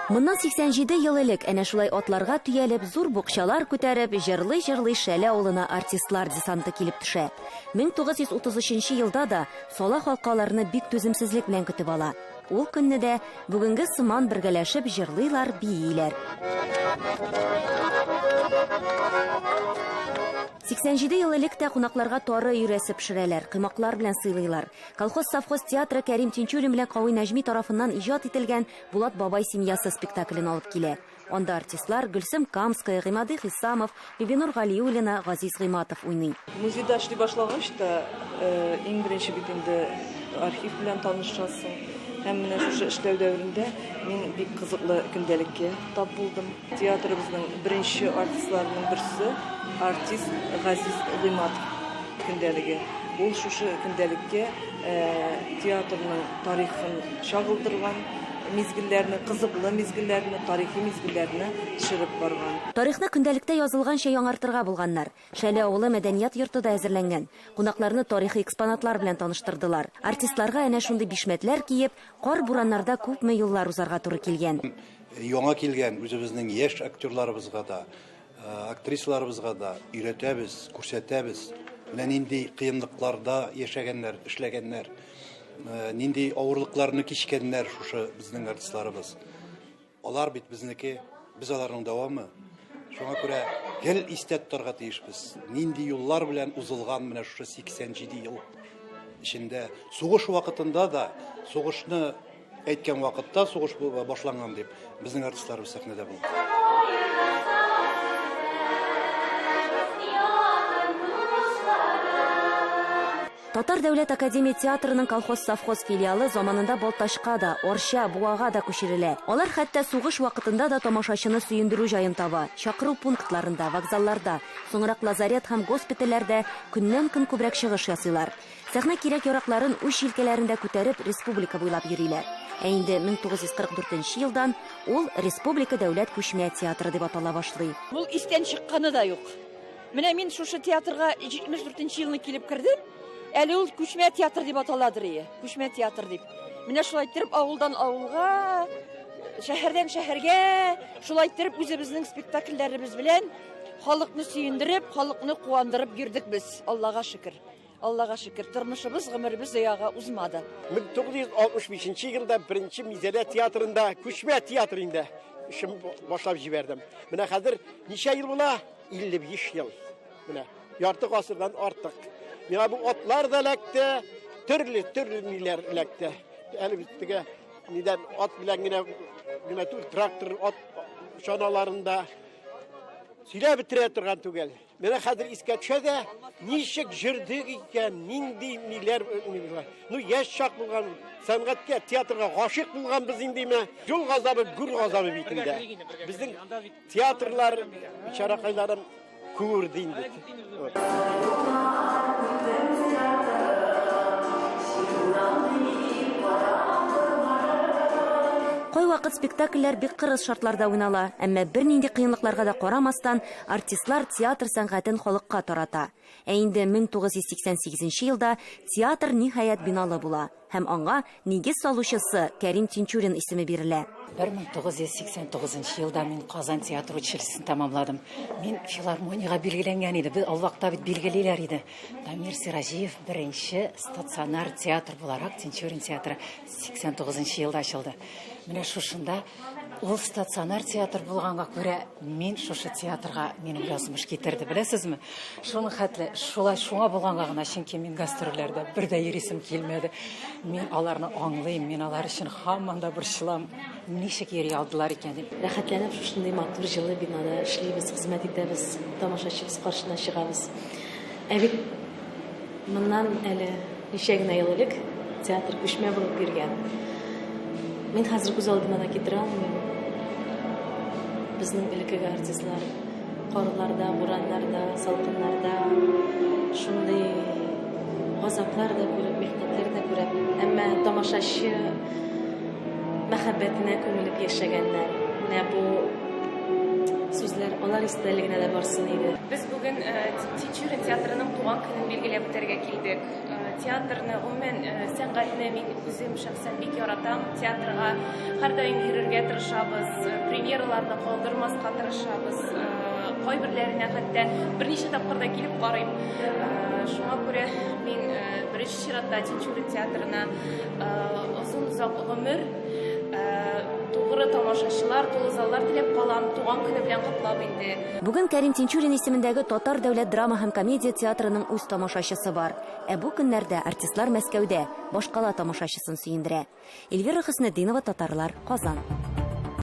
Моннан 87 ел элек әнә шулай атларга төялеп, зур букчалар күтәреп, җырлый-җырлый Шәле авылына артистлар десанты килеп төшә. 1933 елда да Сала халкы аларны бик түземсезлек белән көтеп ала. Ул көнне дә бүгенге сыман бергәләшеп җырлыйлар, бииләр. 87 ел элек тә кунакларга тары өйрәсе пешерәләр, коймаклар белән сыйлыйлар. Колхоз-совхоз театры Кәрим Тинчурин белән Кави Нәҗми тарафыннан иҗат ителгән Булат бабай семьясы спектаклен алып килә. Анда артистлар Гөлсем Камская, Гыймади Хисамов, Бибинур Галиуллина, Газиз Гыйматов уйный. Музейда эшли башлагач та, иң беренче бит инде архив белән танышасың. Һәм менә шушы эшләү дәверендә мин бик кызыклы көндәлеккә тап булдым. Театрыбызның беренче артистларының берсе, артист Газиз Гыйматов көндәлеге. Ул шушы көндәлеккә театрның тарихын чагылдырган мизгелләрне, кызыклы мизгелләрне, тарихи мизгелләрне төшереп барган. Тарихны көндәлектә язылганча яңартырга булганнар. Шәле авылы мәдәният йорты да әзерләнгән. Кунакларны тарихи экспонатлар белән таныштырдылар. Артистларга әнә шундый бишмәтләр киеп, кар-бураннарда күпме юллар узарга туры килгән. Яңа килгән үзебезнең яшь актерларыбызга да, актрисаларыбызга да өйрәтәбез, күрсәтәбез. Менә нинди кыенлыкларда яшәгәннәр, эшләгәннәр, нинди авырлыкларны кичкәннәр шушы безнең артистларыбыз. Алар бит безнеке, без аларның дәвамы. Шуңа күрә гел истә тотарга тиешбез. Нинди юллар белән узылган менә шушы 87 ел эчендә. Сугыш вакытында да, сугышны Әйткән вакытта сугыш башланган дип, безнең артистларыбыз сәхнәдә булды. Татар дәүләт академия театрының колхоз-совхоз филиалы заманында Балтачка да, Арча, Буага да күчерелә. Алар хәтта сугыш вакытында да тамашачыны сөендерү җаен таба. Чакыру пунктларында, вокзалларда, соңрак лазарет һәм госпитальләрдә көннән-көн күбрәк чыгыш ясыйлар. Сәхнә кирәк-яракларын үз җилкәләрендә күтәреп республика буйлап йөриләр. Ә инде 1944 нче елдан ул Республика дәүләт күчмә театры дип атала башлый. Ул истән чыкканы да юк. Менә мин шушы театрга 74 нче елны килеп кердем. Әле ул күчмә театр дип аталадыр ие. Күчмә театр дип. Менә шулай иттереп авылдан авылга, шәһәрдән шәһәргә шулай иттереп үзебезнең спектакльләребез белән халыкны сөендереп, халыкны куандырып йөрдек без, Аллага шөкер. Аллага шөкер, тормышыбыз, гомеребез заяга узмады. 1965 елда беренче Мизәлә театрында, күчмә театр инде, эшем башлап җибәрдем. Менә хәзер ничә ел була? 55 ел. Менә ярты гасырдан артык. Миңа бу атлар да эләкте, төрле-төрле ниләр эләкте. Әле бит теге нидән ат белән генә генә түгел, трактор, ат чаналарында сөйләп бетерә торган түгел. Менә хәзер искә төшә дә, ничек җөрдек икән, нинди ниләр, ну яшь чак булган, сәнгатькә, театрга гашыйк булганбыз инде менә. Юл газабы, гүр газабы бит инде. Безнең театрлар, бичаракайларым күрде инде. Кайвакыт спектакльләр бик кырыс шартларда уйнала, әмма бернинди кыенлыкларга да карамастан, Артистлар театр сәнгатен халыкка тарата. Ә инде 1988 елда театр, ниһаять, биналы була һәм аңа нигез салучысы Кәрим Тинчурин исеме бирелә. 1989 елда мин Казан театр училищесын тәмамладым. Мин филармониягә билгеләнгән идем. Без ул вакытта бит билгелиләр иде. Дамир Сираҗиев беренче стационар театр буларак Тинчурин театры 89 елда ачылды. Менә шушында ул стационар театр булганга күрә, мин шушы театрга минем язмыш китерде, беләсезме? Шуның хәтле, шулай шуңа булганга гына, чөнки мин гастрольләрдә бер дә йөрисем килмәде. Мин аларны аңлыйм, мин алар өчен һаман да борчылам, ничек йөри алдылар икән дип. Рәхәтләнеп шушындый матур җылы бинада эшлибез, хезмәт итәбез, тамашачыбыз каршына чыгабыз. Ә бит Моннан әле ничә генә ел элек театр күчмә булып йөргән. Мин хәзер күз алдыма да китерә алмыйм. Безнең элеккеге артистлар карларда, бураннарда, салкыннарда шундый газаплар да күреп, михнәтләр дә күреп, әмма тамашачы мәхәббәтенә күмелеп яшәгәннәр. Менә бу сүзләр алар истәлегенә дә барсын иде. Без бүген Тинчурин театрының туган көнен билгеләп үтәргә килдек. Театрны, гомумән, сәнгатьне мин үзем шәхсән бик яратам. Театрга һәрдаим йөрергә тырышабыз, премьераларны калдырмаска тырышабыз. Кайберләренә хәтта берничә тапкыр да килеп карыйм. Шуңа күрә мин беренче чиратта Тинчурин театрына озын-озак гомер, тугры тамашачылар, тулы заллар теләп калам, туган көне белән котлап инде. Бүген Кәрим Тинчурин исемендәге Татар дәүләт драма һәм комедия театрының үз тамашачысы бар. Ә бу көннәрдә артистлар Мәскәүдә, башкала тамашачысын сөендерә. Эльвира Хөснетдинова, Татарлар, Казан.